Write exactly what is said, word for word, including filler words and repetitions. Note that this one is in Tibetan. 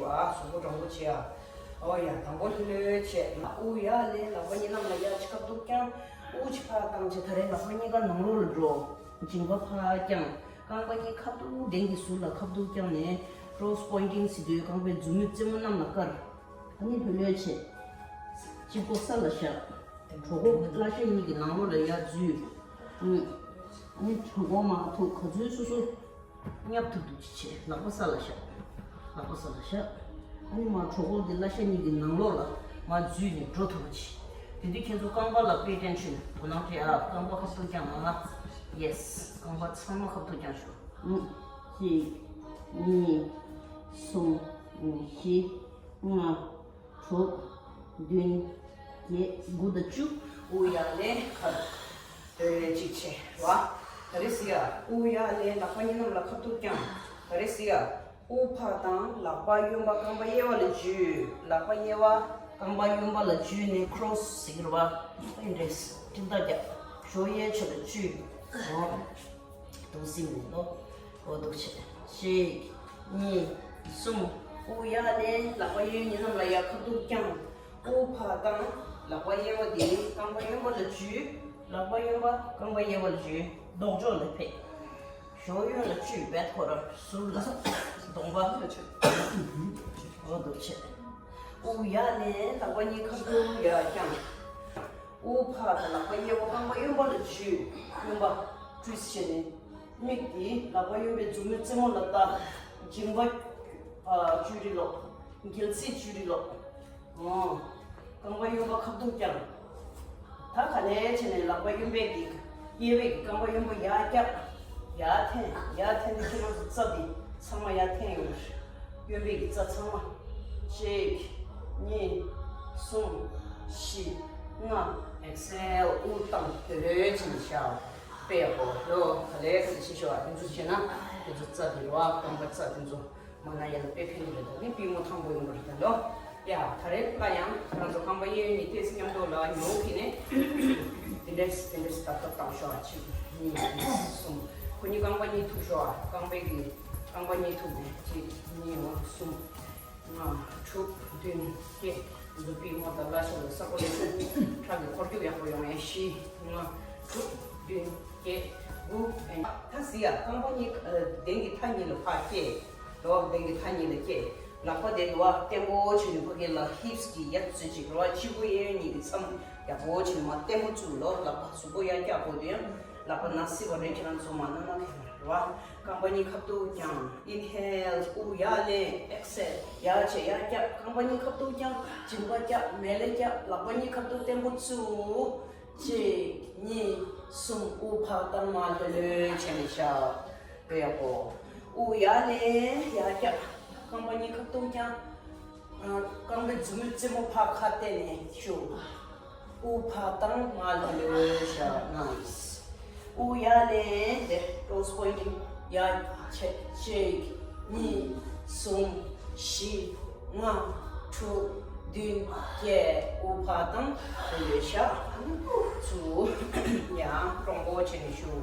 བ། གཟུགས་པོ་དྲང་པོ་བྱེད་ཨ། ཨོ་ཡ། དང་པོ་ལྷོད་ལྷོད་བྱེད། དབུགས་ཡར་ལེན། ལག་པ་གཉིས་གནམ་ལ་ཡར་ཁ་ཐུག་བརྐྱང་། དབུགས་ཕར་བཏང་བྱས། ད་རེས་ལག་པ་གཉིས་ཀ་ནང་ལོགས་ལ་འགྲོ། མཇིང་པ་ཕར་བརྐྱང་། རྐང་པ་གཉིས་ཁ་ཐུག་གདན་གྱི་ཟུར་ལ་ཁ་ཐུག་བརྐྱངས་ནས་cross pointing བྱེད་དུས་རྐང་པའི་མཛུབ་མོའི་རྩེ་མོ་གནམ་ལ་བཀར། ཨ་ནི་ལྷོད་ལྷོད་བྱེད། དཔྱི་མགོ་ས་ལ་བཞག་གྲོད་ཁོག་བརླ་ཤ་གཉིས་ཀྱི་ནང་ལོགས་ལ་ཡར་འཛུལ། ཨ་ནི་གྲོད་ཁོག་མར་ཐུག་ག་ཚོད་སོ་སོ་མཉམ་ཐུབ་ཐུབ་ཅིག་བྱེད། ལག་པ་ས་ལ་བཞག་ལག་པ་ས་ལ་བཞག་ཨ་ནི་མར་གྲོད་ཁོག་འདི་བརླ་ཤ་གཉིས་ཀྱི་ནང་ལོགས་ལ་མར་འཛུལ་ནས་འགྲོ་ཐུབ་པ་བྱེད། དེ་དུས་ཁྱེད་ཚོ་རྐང་པ་ལ་pay attention དོ་སྣང་སྤྲད་ཨ། རྐང་པ་ཁ་ཐུག་བརྐྱངས་ཨ། Yes། རྐང་པ་ཚང་མ་ཁ་ཐུག་བརྐྱངས་ཤོག་གཅིག་གཉིས། གསུམ། བཞི། ལྔ། དྲུག་བདུན། བརྒྱད། དགུ་དང་བཅུ། དབུགས་ཡར་ལེན། ཁ་ཐུག་གཅིག་བྱེད་བ། ད་རེས་ཟེར་ཡ། དབུགས་ཡར་ལེན། ལག་པ་གཉིས་གནམ་ལ་ཁ་ཐུག་བརྐྱང་། ད་རེས་ཟེར་ཡ། དབུགས་ཕར་བཏང་། ལག་པ་གཡོན་པ་རྐང་པ་གཡས་པ་ལ་འཇུས། ལག་པ་གཡས་པ་རྐང་པ་གཡོན་པ་ལ་འཇུས་ནས་cross ཟེར་གྱི་རེད་བ། འདི་འདྲས་སྤྲིན་ཐག་རྒྱབ། གཞོགས་གཡས་ཕྱོགས་ལ་བཅུས། འོ། འདུག་སེ་ནས་ལོ། འོ་འདུག་བྱེད། གཅིག་གཉིས། གསུམ། དབུགས་ཡར་ལེན། ལག་པ་གཡས་གཡོན་གཉིས་གནམ་ལ་ཡར་ཁ་ཐུག་བརྐྱང་། དབུགས་ཕར་བཏང་། ལག་པ་གཡས་པ་འདི་རྐང་པ་གཡོན་པ་ལ་འཇུས། ལག་པ་གཡོན་པ་རྐང་པ་གཡས་པ་ལ་འཇུས། ལྡོག་ཕྱོགས་ལ་ཕེབས། གཞོགས་གཡོན་ལ་བཅུས། བེད་ཁོ་ར་ཟུར་ལ་གདོང་པ། འོ་འདུག་བྱེད། དབུགས་ཡར་ལེན། ལག་པ་གཉིས་ཁ་ཐུག་ཡར་བརྐྱང་། དབུགས་ཕར་དང་ལག་པ་གཡས་པ་རྐང་པ་གཡོན་པ་ལ་འཇུས། གཡོན་པ་twist བྱས་ནས་མིག་འདི་ལག་པ་གཡོན་པའི་མཛུབ་མོའི་རྩེ་མོ་ལ་ལྟ། མཇིང་པ་ཨ་ཅུ་རི་ལོག་གལ་སྲིད་ཅུ་རི་ལོག་ཨོ། རྐང་པ་གཡོན་པ་ཁ་ཐུག་བརྐྱང་། ད་ག་ལེར་བྱས་ནས་ལག་པ་གཡོན་པའི་གི་གཡས་པའི་གི་རྐང་པ་གཡོན་པ་ཡར་བཀྱག་ཡར་འཐེན། ཡར་འཐེན་དུས་ཁྱེད་རང་ཚོ་རྩ་འདི་ཚང་མ་ཡར་འཐེན་ཡོང་གི་རེད། གཡོན་པའི་གི་རྩ་ཚང་མ། གཅིག་གཉིས། གསུམ། བཞི། ལྔ། exhale། དབུགས་བཏང་། དེ་རེ་བྱས་ནས་བཞག་དཔེ་ཡག་པོ་ལོ། ག་ལེར་ག་ལེར་བྱེད་ཤོག་དེ་ཚོ་བྱས་ན་དེ་ཚོ་རྩ་འདི་རེད་བ། རྐང་པ་རྩ་དེ་ཚོ། མ་ན་ཡ་ལ་དཔེ་ཕན་གྱི་རེད། ད་ནི་པུས་མོ་ཐང་པོ་ཡོང་གི་རེད་ད་ལོ། ཡ། ད་རེས་ཀ་ཡང་ང་ཚོ་རྐང་པ་གཡས་གཡོན་གཉིས་ཏོག་ཙམ་མཉམ་དུ་ལ་ཉོ་གི་ནས། དེ་འདྲས་དེ་འདྲས་ཏག་ཏག་བཏང་ཤོག་ཨ། གཅིག་གཉིས། གསུམ། ཁོ་གཉིས་རྐང་པ་གཉིས་ཐུག་ཤོག་ཨ། རྐང་པའི་གི་རྐང་པ་གཉིས་ཐུག་ནས་གཅིག་གཉིས། འོ། གསུམ། ལྔ། དྲུག་བདུན། བརྒྱད། ང་ཚོ་པུས་མོ་དང་བརླ་ཤ་ལ་ས་ཀོ་ལེ་ཤན་ཁྲག་གི་འཁོར་རྒྱུག་ཡག་པོ་ཡོང་ངེས། བཞི། ལྔ། དྲུག་བདུན། བརྒྱད། དགུ། ད་ཟེར་ཡ། རྐང་པ་གཉིས་གདན་གྱི་མཐའ་གཉིས་ལ་ཕར་བསྐྱེད། རོ། གདན་གྱི་མཐའ་གཉིས་ལ་བསྐྱེད། ལག་པ་དེ་འདུག་བ་བརྟན་པོ་བྱས་ནས་ཕ་གི་ལ་hips གི་ཡ་ཚོད་ཅིག་རོ། ཕྱི་སྒོ་གཡས་གཡོན་གཉིས་ཀྱི་མཚམས་ཡག་པོ་བྱས་ནས་མར་བརྟན་པོ་བཙུགས། ལོ། ལག་པ་གཟུགས་པོ་ཡར་བཀྱག་དགོས་དུས་ཡང་ལག་པ་ན་སྲིད་པ་རེད། ཁྱེད་རང་ཚོ་མ་ན་ན་ཁེ་རོ། རྐང་པ་གཉིས་ཁ་ཐུག་བརྐྱང་། inhale དབུགས་ཡར་ལེན། exhale ཡར་བྱེད། ཡར་བཀྱག་རྐང་པ་གཉིས་ཁ་ཐུག་བརྐྱང་། མཇིང་པ་བཀྱག་མལ་ལས་བཀྱག་ལག་པ་གཉིས་ཁ་ཐུག་བརྟན་པོ་བཙུགས། གཅིག་གཉིས། གསུམ། དབུགས་ཕར་བཏང་། མར་ལྷོད་ལྷོད་བྱས་ནས་བཞག་དཔེ་ཡག་པོ། དབུགས་ཡར་ལེན། ཡར་བཀྱག་རྐང་པ་གཉིས་ཁ་ཐུག་བརྐྱང་། རྐང་པའི་མཛུབ་མོའི་རྩེ་མོ་ཕར་ཁ་གཏད་ནས་བཞུགས། དབུགས་ཕར་བཏང་། མར་ལྷོད་ལྷོད་བཞག nice དབུགས་ཡར་ལེན། དེ་cross pointing ཡར་བྱེད། གཅིག་གཉིས། གསུམ། བཞི། ལྔ། དྲུག་བདུན། བརྒྱད། དབུགས་ཕར་བཏང་། ལྷོད་ལྷོད་བཞག་ཚུར། ཡང་དྲང་པོ་བྱས་ནས་བཞུགས།